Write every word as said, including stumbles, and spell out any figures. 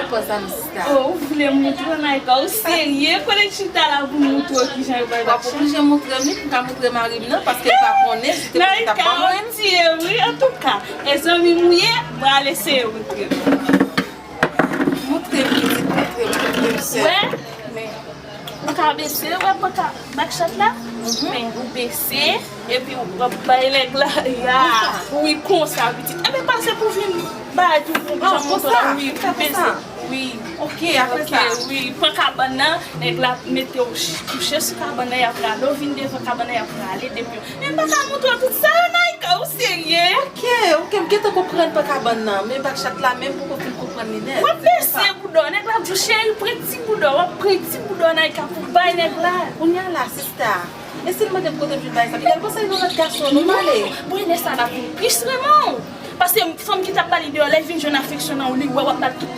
Pran sa m sista. Oh, ou vle moutre Naïka, ou serye? Konnen chita la pou moutre w kijan yo bay W ap oblije moutre m li pou m ka moutre mari m nan, paske l pa konnen si te mwen t ap Naïka, ban mwen. Ou tiye wi, antouka. E zanmi m ou ye, prale seye moutre. Moutre m pitit, moutre m, moutre m sè. Wè, men ou ka bese, wè, panka bak chat la, men ou bese, epi w ap bay nèg la, ya, wi, konsa, pitit. Enben, pase pou vin bay tou pou jan mouton la, wi, ou bese. Wi. Ok, apre sa. Wi, pran kabann nan, nèg la mete w kouche sou kabann nan, y ap rale w vin devan kabann nan, y ap rale depi w. Men m pa ka moutre w tout sa yo, Naïka, ou serye? Ok, ok, m gentan konprann pran kabann nan, men bak chat la menm poko fin konprann li nèt. W ap bese bouda w, nèg la ap di w, cheri, pran ti bouda w, w ap pran ti bouda w, Naïka, pou bay nèg la. Kounye a la, sista, e si l mande m kote m vin bay sa, piga l konsèy nan lòt gason, nou pale. Bon, lè sa l ap vin plis renmen w. Paske fanm ki t ap ba li deyò, lè l vin jwenn afeksyon nan ou, li wè w ap bat tout